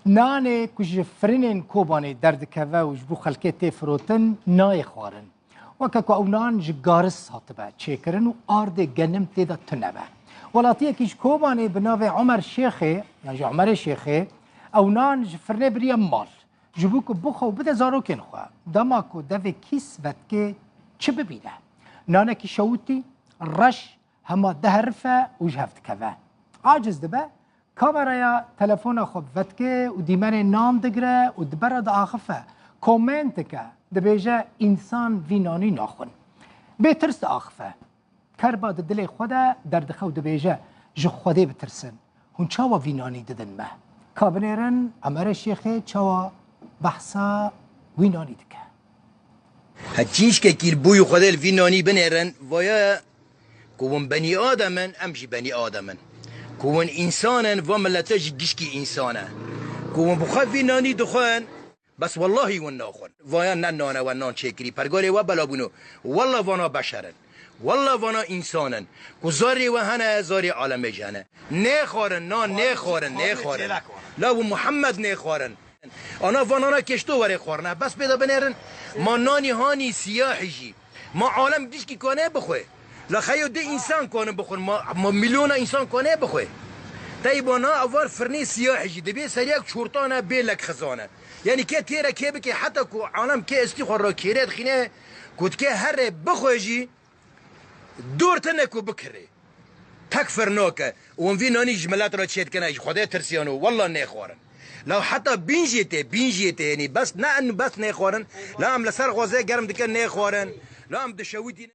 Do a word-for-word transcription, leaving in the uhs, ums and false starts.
Nanê ku ji firinên Kobanê derdikeve û ji bo xelkê tê firotin nayê xwarin. Weke ku ew nan ji garis hatibe çêkirin û ardê genim tê de tune be. Welatiyekî ji Kobanê bi navê Omer Şêxê, yan jî Omerê Şêxê, ew nan ji firinê biriye mal. Ji bo ku bixwe û bide zarokên xwe. Dema ku devê kîs vetkê çi bibîne? Nanekî şewitî, reş, hema diherife û ji hev dikeve. Aciz dibe, kameraya telefona xwe vedike û dîmenê nan digire û di ber re diaxife. Comment dike, dibêje, însan vî nanî naxwin. Bê tirs diaxife. Kerba di dilê xwe de derdixe û dibêje, ji Xwedê bitirsin. Hûn çawa vî nanî didin me? Ka binêrin, Emerê Şêxê çawa behsa wî nanî dike? He çîşkekî li bûyî Xwedê li vî nanî binêrin, vaya ku hûn benî Adem in, em jî benî Adem in. Ku hûn însan in, va milete jî gişkî însan e. Ku hûn bi xwe vî nanî dixwin, bes wellahî hûn naxwin. Vaya ne nan e we nan çêkirî, pergalê we bela bûno. Wella vana beşer in. Wella vana însan in. Ku zarê we hene, zarê alemê jî hene. Nêxwarin, nan nêxwarin, nêxwarin. La û Muhammed nêxwarin. Ana vanana keşto were xwarine. Bes pê de binêrin. Ma nanî hanî siyahî jî. Ma alem gişkî kane bixwe. La xeyo de însan kane bixwin. Ma, ma milyona însan kane bixwe. Tey bona avar firnê siyahî jî. Dibê seriyek çortane bê lek xizane. Yani ke têre ke bike heta ku alem ke estî xwe ra kêre dixîne. Ku dike here bixwe jî. Dor tine ku bikirê. Tek firnoke. Û hûn vî nanî ji milet re çêdikine, ji Xwedê tirsiyano. Wella nêxwarin. La heta bîn jê tê, bîn jê tê, yanî bes ne en bes nêxwarin. La em li ser xwezê germ dikin nêxwarin. La em dişewitîn.